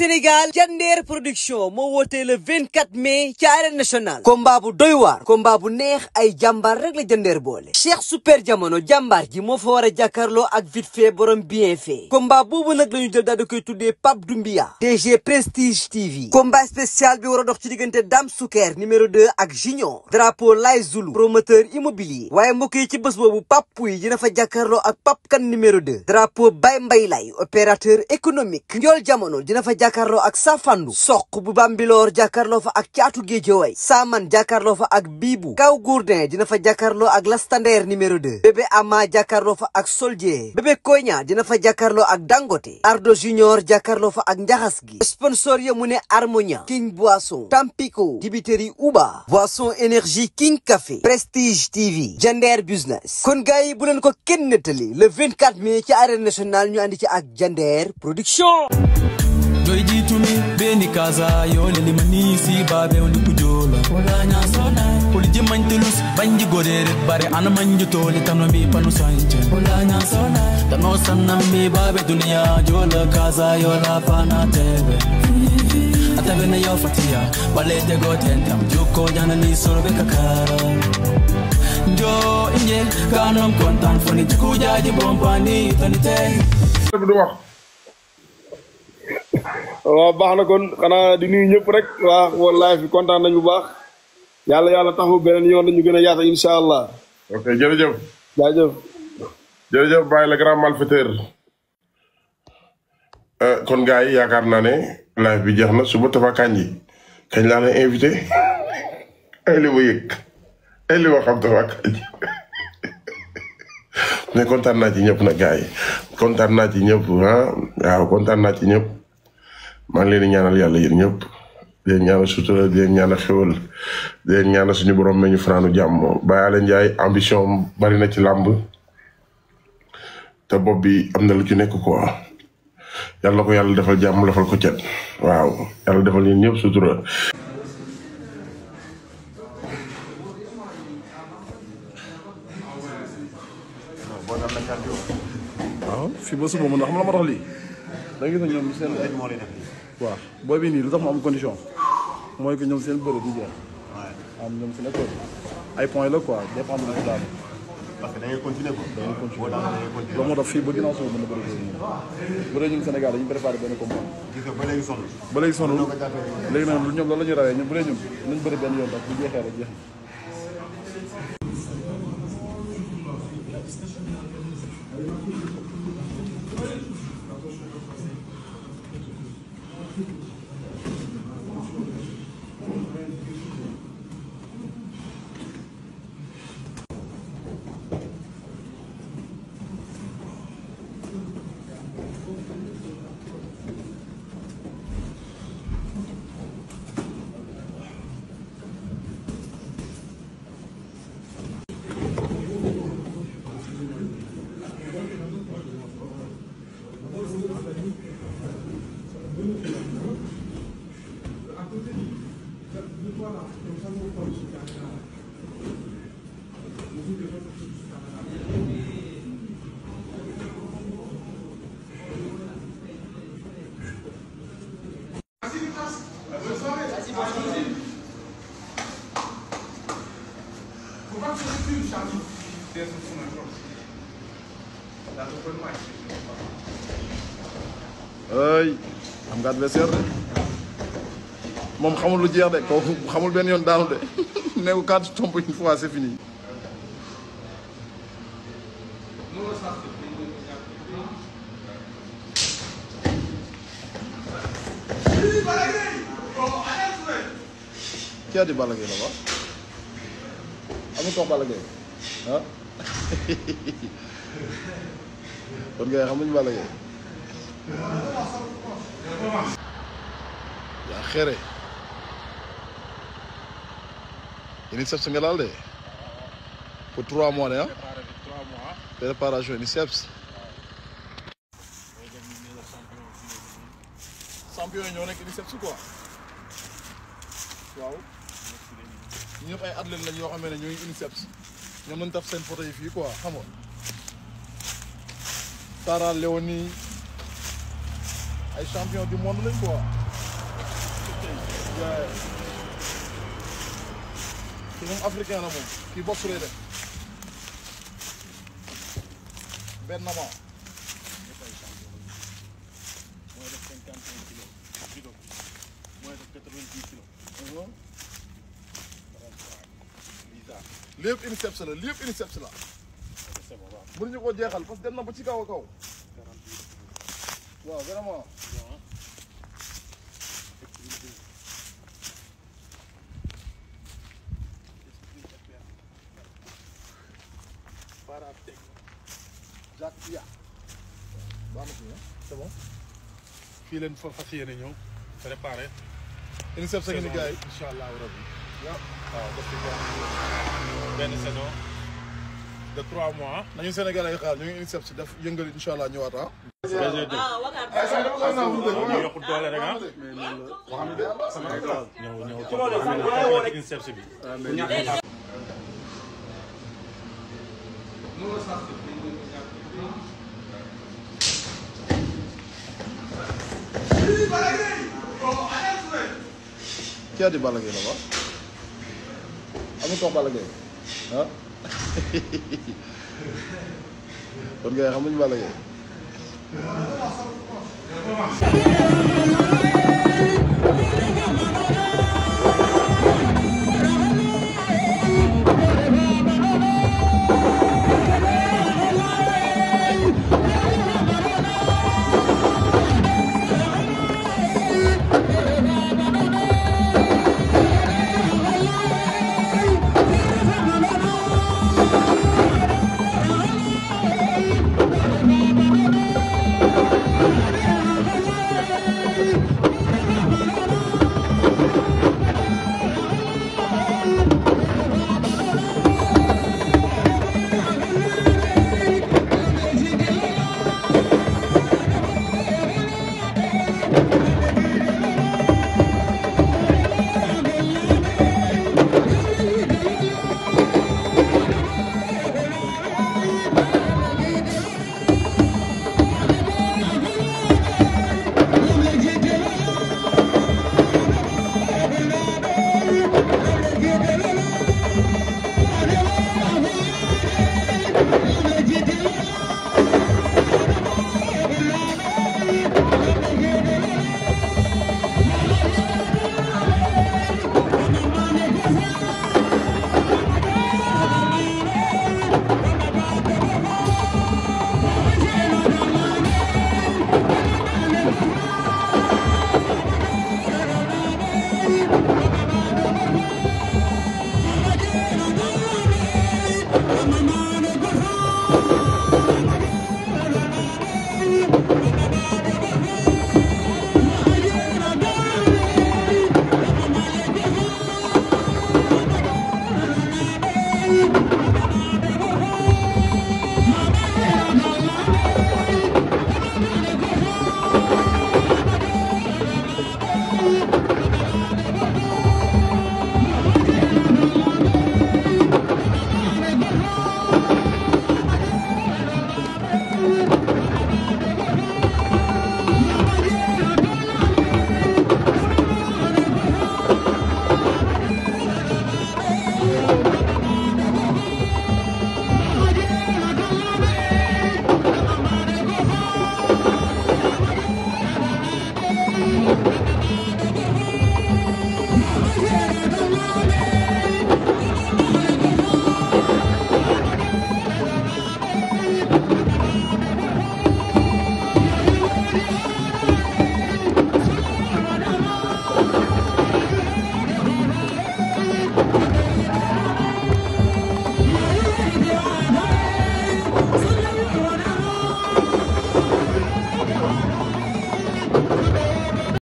Sénégal Jandeer production moo woote le 24 mai ci arène nationale combat bu doy waar combat bu neex ay jàmbaar rek la Jandeer boole Cheikh Super Jamono jàmbaar ji moo fa war a jàkkaarloo ak vite fait borom bien fait combat boobu nag la ñu jël daal di koy tuddee Pape Doumbia DG Prestige TV combat spécial bi war a dox ci diggante Dame Souker numéro 2 ak Junior drapeau Lay Zulu promoteur immobilier waaye mbokk yi ci bés boobu Pape Pouy dina fa jàkkaarloo ak Pape Kane numéro 2 drapeau Baye Mbaye Lay opérateur économique Ndiol Jamono dina fa jàkkaarloo ak Safandu soq bu Bambilor jàkkaarloo fa ak Caatu Géejawaay Saman jàkkaarloo fa ak Bibu Kaw Gourdin dina fa jàkkaarloo ak Lastander numéro 2 bébé Ama jàkkaarloo fa ak Soldier bébé Koña dina fa jàkkaarloo ak Dangote Ardo Junior jàkkaarloo fa ak Njaxas gi sponsor ya mu ne Harmonia King Boisson Tampico Dibiteri Uba Boisson Énergie King Café Prestige TV Jandeer Business kon gars yi bu leen ko kenn nettali le 24 mai ci arène nationale ñu andi ci ak Jandeer production Joy jitumi beni kaza yo leli manisi babe on kujola wala nya sona poli jimantelus banji godere bare ana manju toli tanomi panu sanje wala nya sona tano sanami babe dunia jola kaza yo la pana tebe atabe na yo fatia balete gotentam joko jana ni sorbe kakara jo injel kanom kontan foni kujaji bompani tanite waaw baax na kon xanaa di nuyu ñëpp rek waa wallahi fi kontaan nañu bu baax yàlla taxu beneen yoon ñu gën a yaata incha allah. ok jërëjëf. jaajëf. jërëjëf Baye le grand malfaiteur. kon gars yi yaakaar naa ne live bi jeex na suba Tapha Kandji kañ laa lay invité ay li ma yëg ay li ma xam Tapha Kandji mais kontaan naa ci ñëpp nag gars yi kontaan naa ci ñëpp waaw kontaan naa ci ñëpp. maa ngi leen di ñaanal yàlla yéen ñëpp di leen ñaanal sutura di leen ñaanal xéwal di leen ñaanal suñu borom meñu fanaanu jàmm Baye Alé Ndiaye ambition bari na ci làmb te bopp bi am na lu ci nekk quoi yàlla ko yàlla defal jàmm defal ko cet waaw yàlla defal yéen ñëpp sutura. waaw fii ba suba mu ndax xam la ma tax lii da nga gis ne ñoom seen waaw booy bi nii lu tax mu am condition mooy que ñoom seen bëre du jeex am ñoom seen école ay points la quoi dépendre na ci daal parce que da ngay continuer ko. da ngay continuer loolu moo tax fii ba ginnaaw suba mën na bëri boobu moom bu dee ñun Sénégal dañu préparé benn combat gis nga ba léegi sonn. ba léegi sonn léegi nag ñoom loolu la ñuy rawee ñun bu dee ñun nañ bëri benn yoon rek bu jeexee rek jeex na ay am nga adversaire de moom xamul lu jeex de kooku xamul benn yoon daanu de ne ko quatre tombe une fois c'est fini qui a dit Balla Gaye là-bas amul ko Balla Gaye ah kon gars yi xam nañu Balla Gaye yaa xere INSEPS nga daal de pour 3 mois de ah préparation INSEPS champion yi ñoo nekk INSEPS quoi waaw ñëpp ay athlètes lañ yoo xam ne ñooy INSEPS ñoo mën taf seen photo yi fii quoi xam nga Tara Léonie ay champion du monde lañ quoi. kii moom africain la moom kii boxe lay def benn ma. mooy def 55 kilos judo mooy def 90 kilos. lépp INSEPS la lépp INSEPS la. mënuñu ko jeexal parce que dem na ba ci kaw a kaw. waaw vraiment. Jacques Dia. baax na fi c'est bon. fii leen fa fas yéene ñëw préparé. INSEPS sa ngi ni gars yi incha allahu rabbi. waaw def ci benn saison de 3 mois. nañu Sénégalais yi xaar ñu ngi INSEPS def yëngal incha allah ñëwaat ah. ñu yokk doole rek ah. ñëw INSEPS bi. Qui a dit Balla Gaye là-bas? Amu ko Balla Gaye ah. kon gars yi xamuñ Balla Gaye.